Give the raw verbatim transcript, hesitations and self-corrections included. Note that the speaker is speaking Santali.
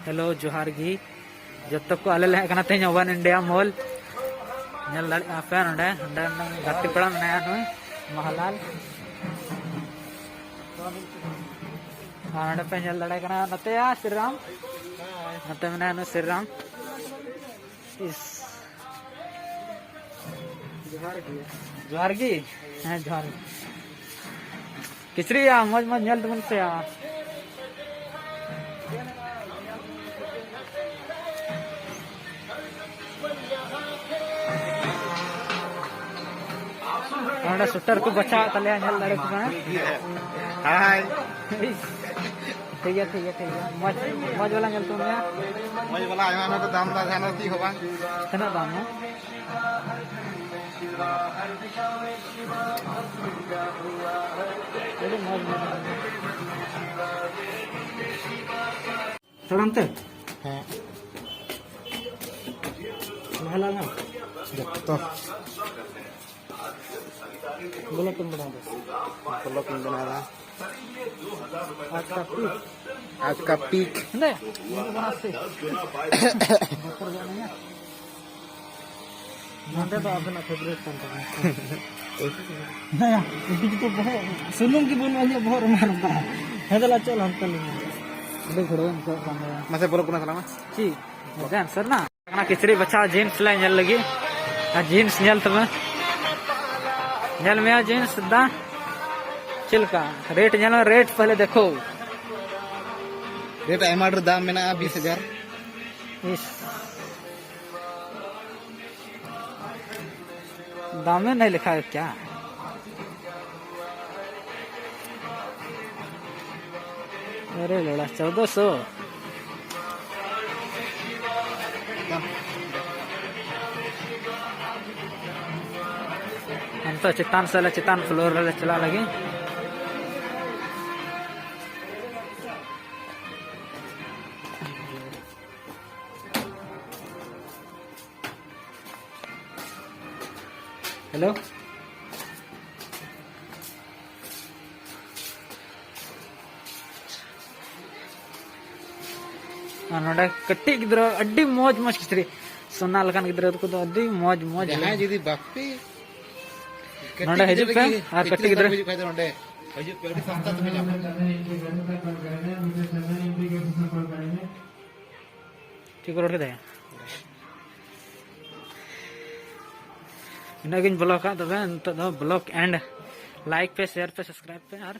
ᱦᱮᱞᱳ, ᱡᱚᱦᱟᱨ ᱜᱮ᱾ ᱡᱚᱛᱚ ᱠᱚ, ᱟᱞᱮ ᱞᱮ ᱦᱮᱡ ᱠᱟᱱᱟ ᱛᱮᱦᱮᱧ ᱳᱣᱟᱱ ᱤᱱᱰᱤᱭᱟ ᱢᱚᱞ᱾ ᱧᱮᱞ ᱫᱟᱲᱮᱭᱟᱜ ᱠᱟᱱᱟ ᱯᱮ ᱱᱚᱰᱮ, ᱱᱚᱰᱮ ᱢᱤᱫᱴᱟᱝ ᱜᱟᱛᱮ ᱠᱚᱲᱟ ᱢᱮᱱᱟᱭᱟ, ᱱᱩᱭ ᱢᱟᱦᱟᱞᱟᱞ᱾ ᱟᱨ ᱱᱚᱰᱮ ᱯᱮ ᱧᱮᱞ ᱫᱟᱲᱮᱭᱟᱜ ᱠᱟᱱᱟ ᱱᱚᱛᱮᱭᱟ ᱥᱨᱤᱨᱟᱢ, ᱱᱚᱛᱮ ᱢᱮᱱᱟᱭᱟ ᱱᱩᱭ ᱥᱨᱤᱨᱟᱢ᱾ ᱤᱥ᱾ ᱡᱚᱦᱟᱨ ᱜᱮ᱾ ᱡᱚᱦᱟᱨ ᱜᱮ? ᱦᱮᱸ, ᱡᱚᱦᱟᱨ ᱜᱮ᱾ ᱠᱤᱪᱨᱤᱡ ᱭᱟ, ᱢᱚᱡᱽ ᱢᱚᱡᱽ ᱧᱮᱞ ᱛᱟᱵᱚᱱ ᱯᱮ ᱭᱟ᱾ ᱚᱸᱰᱮ ᱥᱩᱴᱟᱨ ᱠᱚ ᱵᱟᱪᱷᱟᱣᱮᱫ ᱛᱟᱞᱮᱭᱟ, ᱧᱮᱞ ᱫᱟᱲᱮ ᱠᱚ ᱠᱟᱱᱟ᱾ ᱦᱟᱭ᱾ ᱴᱷᱤᱠ ᱜᱮᱭᱟ, ᱴᱷᱤᱠ ᱜᱮᱭᱟ, ᱴᱷᱤᱠ ᱜᱮᱭᱟ᱾ ᱢᱚᱡᱽ, ᱢᱚᱡᱽ ᱵᱟᱞᱟ ᱧᱮᱞ ᱛᱟᱵᱚᱱ ᱢᱮ᱾ ᱢᱚᱡᱽ ᱵᱟᱞᱟ ᱟᱭᱢᱟ ᱟᱭᱢᱟ ᱠᱚ ᱫᱟᱢ ᱫᱟ, ᱡᱟᱦᱟᱸ ᱫᱚ ᱪᱮᱫ ᱦᱚᱸ ᱵᱟᱝ᱾ ᱛᱤᱱᱟᱹᱜ ᱫᱟᱢ, ᱦᱮᱸ? ᱟᱹᱰᱤ ᱢᱚᱡᱽ ᱢᱮᱱᱟᱜᱼᱟ᱾ ᱛᱟᱲᱟᱢ ᱛᱮ? ᱦᱮᱸ᱾ ᱞᱟᱦᱟ ᱞᱟᱦᱟ᱾ ᱡᱚᱛᱚ᱾ ᱵᱚᱞᱚ ᱛᱮᱢ ᱵᱮᱱᱟᱣ ᱫᱟ? ᱵᱚᱞᱚ ᱛᱮᱢ ᱵᱮᱱᱟᱣ ᱫᱟ? ᱟᱪ ᱠᱟ ᱯᱤᱠ᱾ ᱟᱪ ᱠᱟ ᱯᱤᱠ᱾ ᱦᱟᱸᱰᱮ, ᱱᱚᱰᱮ ᱵᱮᱱᱟᱣ ᱥᱮ᱾ ᱵᱚᱛᱚᱨ ᱜᱮ ᱢᱮᱱᱟᱜᱼᱟ᱾ ᱱᱚᱰᱮ ᱫᱚ ᱟᱵᱮᱱᱟᱜ ᱯᱷᱮᱵᱟᱨᱮᱴ ᱠᱟᱱ ᱛᱟᱵᱮᱱᱟ᱾ ᱦᱮᱸ, ᱩᱰᱤ ᱡᱩᱛᱟᱹ ᱵᱚᱦᱚᱜ, ᱥᱩᱱᱩᱢ ᱜᱮ ᱵᱟᱹᱱᱩᱜᱼᱟ ᱤᱧᱟᱹᱜ ᱵᱚᱦᱚᱜ ᱨᱮ ᱢᱟᱨ ᱫᱟ᱾ ᱦᱮᱸ, ᱫᱮᱞᱟ ᱪᱚᱞ ᱦᱟᱱᱛᱮ ᱞᱤᱧ᱾ ᱟᱹᱰᱤ ᱜᱷᱟᱹᱲᱣᱟᱹᱧ ᱟᱹᱭᱠᱟᱹᱣᱮᱫ ᱠᱟᱱ ᱛᱟᱭᱟ᱾ ᱢᱟᱥᱮ ᱵᱚᱞᱚ ᱠᱚᱱᱟ ᱥᱟᱞᱟ ᱢᱟ᱾ ᱪᱮᱫ? ᱰᱮᱱᱥᱟᱨ ᱱᱟ? ᱚᱱᱟ ᱠᱤᱪᱨᱤᱡ ᱵᱟᱪᱷᱟᱣ, ᱡᱤᱱᱥ ᱞᱮ ᱧᱮᱞ ᱞᱟᱹᱜᱤᱫ᱾ ᱟᱨ ᱡᱤᱱᱥ ᱧᱮᱞ ᱛᱟᱵᱮ᱾ ᱧᱮᱞ ᱢᱮᱭᱟ ᱡᱤᱱᱥ ᱫᱟ᱾ ᱪᱮᱫ ᱞᱮᱠᱟ? ᱨᱮᱴ ᱧᱮᱞ ᱢᱮ, ᱨᱮᱴ ᱯᱮᱦᱞᱮ ᱫᱮᱠᱷᱳ᱾ ᱨᱮᱴ ᱟᱭᱢᱟ ᱰᱷᱮᱨ ᱫᱟᱢ ᱢᱮᱱᱟᱜᱼᱟ, ᱵᱤᱥ ᱦᱟᱡᱟᱨ᱾ ᱤᱥ᱾ दाम में नहीं लिखा है क्या? अरे लड़ा, चौदह सौ। हम तो ᱪᱮᱛᱟᱱ ᱥᱮᱫ ᱞᱮ, ᱪᱮᱛᱟᱱ ᱯᱷᱞᱳᱨ ᱨᱮᱞᱮ ᱪᱟᱞᱟᱜ ᱞᱟᱹᱜᱤᱫ᱾ हेलो। ᱟᱨ ᱱᱚᱰᱮ ᱠᱟᱹᱴᱤᱡ ᱜᱤᱫᱽᱨᱟᱹ ᱟᱹᱰᱤ ᱢᱚᱡᱽ ᱢᱚᱡᱽ ᱠᱤᱪᱨᱤᱡ, ᱥᱳᱱᱟ ᱞᱮᱠᱟᱱ ᱜᱤᱫᱽᱨᱟᱹ ᱠᱚᱫᱚ ᱟᱹᱰᱤ ᱢᱚᱡᱽ ᱢᱚᱡᱽ᱾ ᱡᱟᱦᱟᱸᱭ ᱡᱩᱫᱤ ᱵᱟᱯᱮ ᱱᱚᱰᱮ ᱦᱤᱡᱩᱜ ᱯᱮ ᱟᱨ ᱠᱟᱹᱴᱤᱡ ᱜᱤᱫᱽᱨᱟᱹ ᱦᱤᱡᱩᱜ ᱠᱷᱟᱡ ᱫᱚ ᱱᱚᱰᱮ ᱦᱤᱡᱩᱜ ᱯᱮ, ᱟᱹᱰᱤ ᱥᱚᱥᱛᱟ ᱛᱮᱯᱮ ᱧᱟᱢᱟ᱾ ᱪᱮᱫ ᱠᱚ ᱨᱚᱲ ᱠᱮᱫᱟ? ᱤᱱᱟᱹᱜ ᱜᱤᱧ ᱵᱞᱚᱜ ᱠᱟᱜ, ᱛᱚᱵᱮ ᱱᱤᱛᱚᱜ ᱫᱚ ᱵᱞᱚᱜ ᱮᱱᱰ᱾ ᱞᱟᱭᱤᱠ ᱯᱮ, ᱥᱮᱭᱟᱨ ᱯᱮ, ᱥᱟᱵᱥᱠᱨᱟᱭᱤᱵ ᱯᱮ ᱟᱨ